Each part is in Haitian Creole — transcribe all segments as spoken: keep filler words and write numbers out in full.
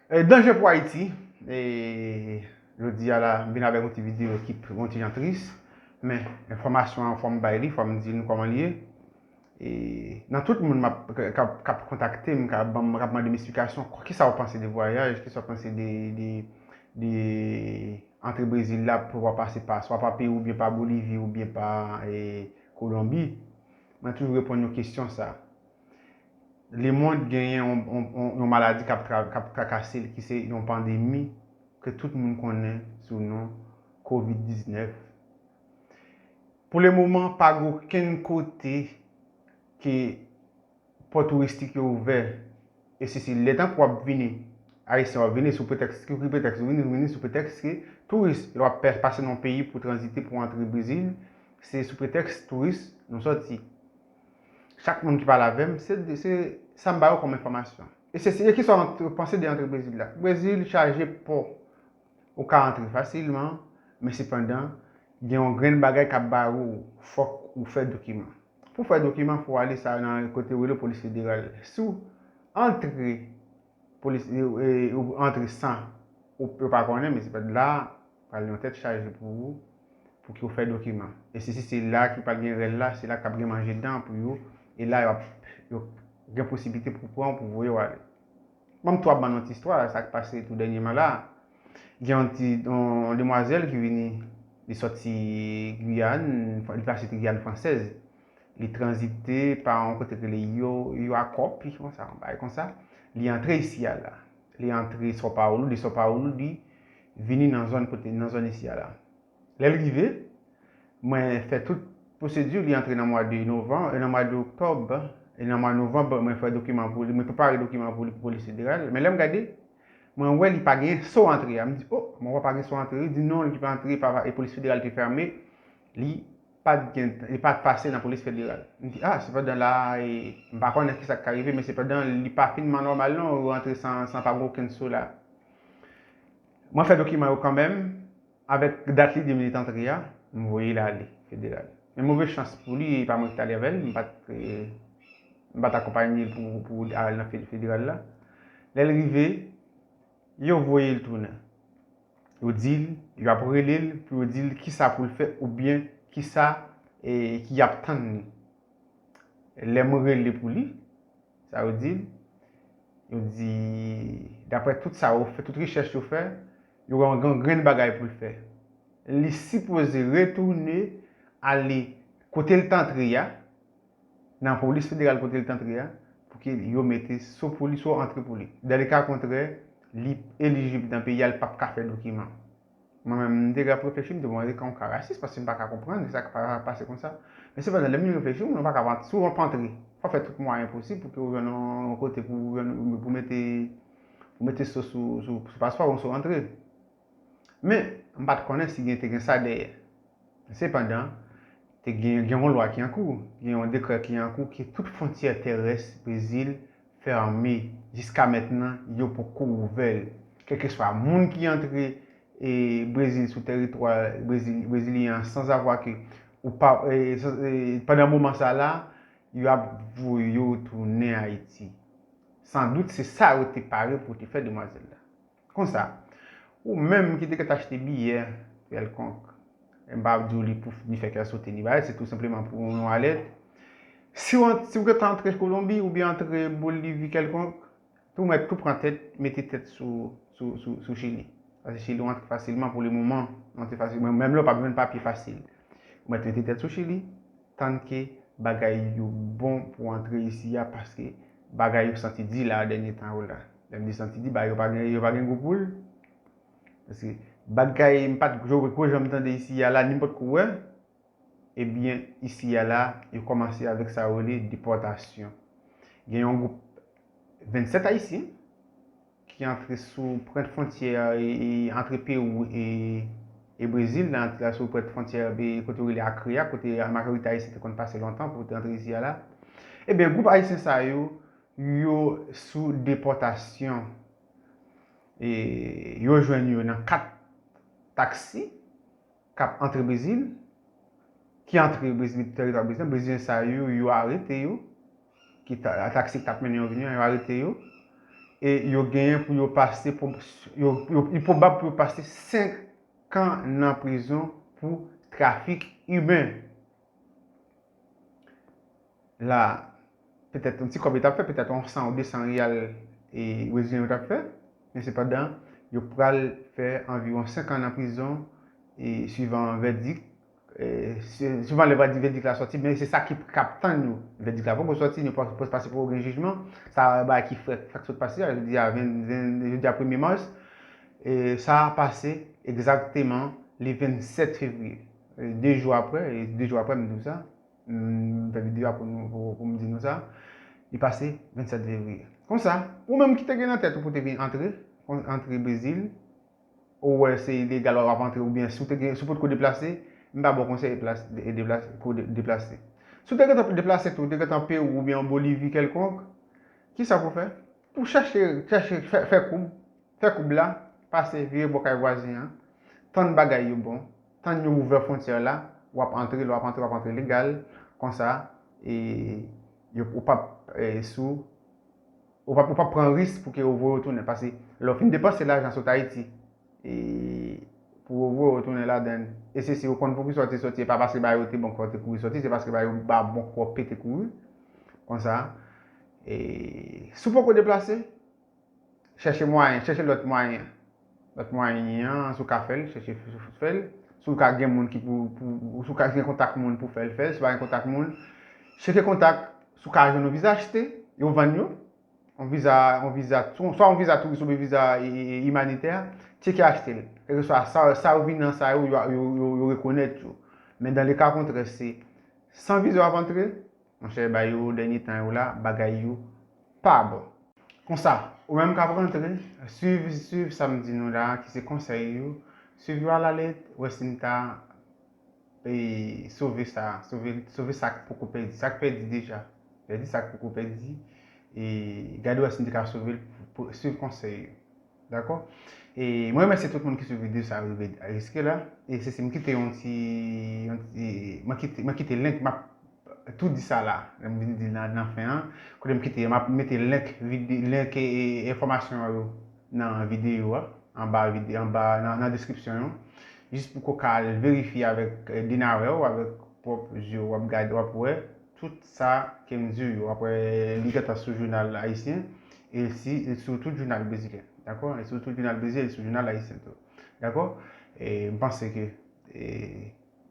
E, danje pou Ayiti. E, jodi a la, m vin avèk yon ti videyo ki p- yon ti jan tris, men enfòmasyon an, fò m bay li, fò m di nou kòman li ye. E, nan tout moun m ap, k ap, k ap kontakte m, k ap ban m, k ap mande m esplikasyon, ki sa w panse de vwayaj, ki sa w panse de, de, de antre Brezil la, pou w pase pa, swa pa Peyi oubyen pa Bolivi oubyen pa, e, Kolonbi, mwen toujou reponn yon kesyon sa. Lemonn genyen yon, yon, yon, yon maladi k ap tra- k ap trakase l, ki se yon pandemi ke tout moun konnen sou non kovid diznèf. Pou le moman, pa gen okenn kote ke pò touristik yo ouvè. E si se lè tankou w ap vini, Ayisyen w ap vini sou pretèks, ki ki pretèks ou vini, ou vini sou pretèks ke touris, lè w ap pè- pase nan yon peyi pou tranzite, pou antre Brezil, se sou pretèks touris nou sòti. Chak moun ki pale avè m, se, se sa m ba yo kòm enfòmasyon. E se, se, e ki sa w panse de antre Brezil la? Brezil chaje pò. Ou ka antre fasilman, men sepandan, gen yon grenn bagay k ap bare w, fòk ou fè dokiman. Pou fè dokiman, fò w ale sa nan kote yo rele polis federal. Si w antre, polis, e, e, ou antre san, ou, yo pa konnen, men se pa la, pral yon tèt chaje pou ou, pou ke w fè dokiman. E si, si se la ki pral gen rèl la, se la k ap gen manje dan pou yo, e la yo ap, yo gen posiblite pou pran w, pou voye w ale. Ban m tou ap ban nou ti istwa, sa k pase tou dènyèman la. Gen yon ti, yon demwazèl ki vini, li sòti Giyàn, li pase te Giyàn fransèz. Li tranzite pa yon kote ki rele Yo, Yoakòp, konsa, yon bagay konsa. Li antre isi a la. Li antre São Paulo, de São Paulo, li vini nan zòn kote, nan zòn isi a la. Lè l rive, mwen fè tout pwosedi, li antre nan mwa de novanm, e nan mwa de oktòb, e nan mwa novanm, mwen fè dokiman pou li, mwen prepare dokiman pou li pou polis federal. Men lè m gade, mwen wè li pa gen so antre a. M di, o, mwen wè pa gen so antre. Li di non, li pa antre, pa, e polis federal te fèmen. Li pa t gen, li pa t pase nan polis federal. M di, a, sepandan la, e, m pa konnen ki sa k ka rive, men sepandan, li pa fin nòmal non, yo antre san, san pa gen okenn so la. Mwen fè dokiman yo kanmenm, avèk dat li di minit antre a, m voye l ale federal. Men move chans pou li, e pa mwen ki t ale avè l, m pa t, e, m pa t akonpaye l pou, pou al nan fe- federal la. Lè l rive, yo voye l tounen. Yo di l, yo ap rele l pou yo di l kisa pou l fè oubyen kisa, e, ki ap tann li. Lè m rele pou li, sa yo di l, yo di, daprè tout sa yo fè, tout rechèch yo fè, yo gen yon grenn bagay pou l fè. Li sipoze retounen ale kote l t antre a, nan polis federal kote l t antre a, pou ke yo mete so pou li, so antre pou li. Dan le ka kontrè, li elijib nan peyi a, li p ap ka fè dokiman. Mwen menm, m te ap reflechi, m te, bon, e kan w ka rasis, paske m pa ka konprann sa k pa pase konsa. Men sepandan, lè m vin reflechi, moun pa ka, si w ap antre, fò w fè tout mwayen posib pou ke w jwenn yon kote pou, pou mete, pou mete so sou, sou, sou paswa w, sou antre. Men, m pa t konnen si gen, te gen sa dèyè. Sepandan, te gen, gen yon lwa ki an kou, gen yon dekrè ki an kou, ki tout fwontyè terès Brezil fèmen. Jiska mentnan, yo poko ouvè l. Kèlkeswa moun ki antre, e, Brezil sou tèritwa Brezil, brezilyen an, sanzavwa ke ou pa, e, san- e, pandan moman sa la, yo ap voye yo tounen Ayiti. Sandout, se sa yo te pare pou te fè demwazèl la. Konsa, ou menm ki te ket achte biyè kèlkonk, e m pa ap di w li pou ni fè kè sote ni bagay, se tou senpleman pou yon alèt. Si w, si w gentan antre Kolonbi oubyen antre Bolivi kèlkonk, tou mèt tou pran tèt, mete tèt sou, sou, sou, sou Chili. Paske Chili, w antre fasilman pou le moman, w antre fasilman. Menm lè w p ap jwenn papye fasil. Ou mèt mete tèt sou Chili, tann ke bagay yo bon pou antre isi a, paske bagay yo santi di la, dènye tan yo la. Lè m di santi di, bagay yo pa gen, yo pa gen gou pou l. Paske bagay m pa t gwo, gwo janm tande isi a la, ni m potko wè. Ebyen, isi a la, yo kòmanse avèk sa yo rele depòtasyon. Gen yon gwoup vennsèt Ayisyen ki antre sou pwent fwontyè, e, e, antre Pewou e, e Brezil, nan, la sou pwent fwontyè, e, kote yo rele Acre a, kote majorite Ayisyen te konn pase lontan pou te antre isi a la. Ebyen, gwoup Ayisyen sa yo, yo sou depòtasyon. E, yo jwenn yo nan kat taksi k ap antre Brezil, ki antre Brezil, tèritwa brezilyen, brezilyen sa yo, yo arete yo, ki ta- taksi k t ap mennen yo vini an, yo arete yo, e yo genyen pou yo pase, pou, yo, yo, li pwobab pou yo pase senk an nan prizon pou trafik imen. La, petèt yon ti kòb yo t ap fè, petèt yon san ou de san riyal e brezilyen yo t ap fè, men sepandan, yo pral fè anviwon senk an nan prizon e swivan vèdik, e, se, swivan lè vèdik la sòti, men se sa ki k ap tann yo. Vèdik la poko sòti, nou pa, pa pase pou gen jijman. Sa bagay ki fèk, fèk sot pase la, jodi a ven, ven, jodi a premye mas, e sa pase egzakteman le vennsèt fevriye. E de jou apre, e de jou apre, m di w sa, m fè videyo a pou nou, pou, pou m di nou sa, li pase vennsèt fevriye. Konsa, ou menm ki te gen nan tèt ou pou te vin antre, antre Brezil, ou wè se ilegal w ap antre, oubyen si w te gen, si w potko deplase, m pa ba w konsèy deplase, de, deplase, pou de, deplase. Si w te gentan deplase tou, w te gentan Pewou oubyen an Bolivi kèlkonk, kisa pou w fè? Pou chèche, chèche fè, fè koub, fè koub la, pase vire bò kay vwazen an, tann bagay yo bon, tann yo ouvè fwontyè la, w ap antre, lè w ap antre, w ap antre legal, konsa, e, yo, ou p ap, e, sou, ou p ap, ou p ap pran risk pou ke yo voye w tounen, paske lè w fin depanse lajan sot Ayiti, e, pou yo voye w tounen ladann, e se si yo konn pou ki sa w te soti, e pa paske ba yo te bon kò w te kouri soti, se paske ba yo ba bon kò w pete kouri, konsa, e, si w poko deplase, chèche mwayen, chèche lòt mwayen. Lòt mwayen an, si w ka fè l, chèche f-, f-, fè l. Si w ka gen moun ki pou, pou, si w ka gen kontak moun pou fè l, fè l. Si w pa gen kontak moun, cheke kontak, si w ka jwenn yon viza achte, yo vann yo. Yon viza, yon viza, swa yon viza touris oubyen viza, e, e, e, imanitè, cheke achte l. Kèlkeswa sa, sa yo vin nan sa yo, yo, yo, yo, yo rekonèt yo. Men dan le ka kontrè, se san viza w ap antre, monchè, ba yo dènye tan yo la, bagay yo pa bon. Konsa, ou menm k ap rantre, swiv, swiv sa m di nou la, ki se konsèy yo, swiv yo alalet, wè si n ta, e, sove sa, sove, sove sa k poko pèdi, sa k pèdi deja. Pèdi sa k poko pèdi, e gade wè si n te ka sove l pou, pou swiv konsèy yo. Dakò? E mwen remèsye tout moun ki swiv videyo sa rive jiske la. E se si m kite yon ti, yon ti, mwen kite, mwen kite link, m ap tou di sa la. Lè m vin di nan, nan fen an, kote m kite, m ap mete link vide-, link, e, e, enfòmasyon yo nan videyo a, anba vide-, anba, nan, nan deskripsyon yo. Jis pou ko ka al verifye avèk, e, denarè w, avèk pwòp zye w, w ap gade, w ap wè tout sa ke m di w yo. W ap wè li gentan sou jounal ayisyen, e si, e sou tout jounal brezilyen. Dakò? E sou tout jounal brezilyen, e sou jounal ayisyen tou. Dakò? E m panse ke, e,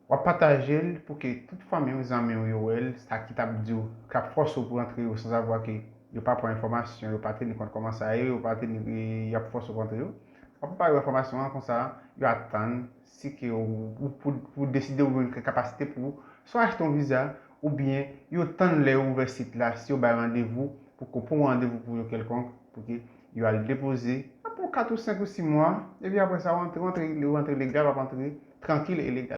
w ap pataje l pou ke tout fanmi w, zanmi w yo wè l, sa ki t ap di w, k ap fòse w pou antre yo, sansavwa ke yo pa pran enfòmasyon, yo pa teni kont kòman sa ye, yo pa teni, e, y ap fòse w pou antre yo. W ap prepare enfòmasyon an konsa, yo atann si ke ou, ou pou, pou deside ou jwenn kapasite pou swa achte yon viza, oubyen yo tann lè yo ouvè sit la, si yo bay randevou, pou ke pran yon randevou pou yo kèlkonk, pou ke yo al depoze, apre kat ou senk ou sis mwa, epi apre sa, ou antre, ou antre, ou antre legal, w ap antre trankil e legal.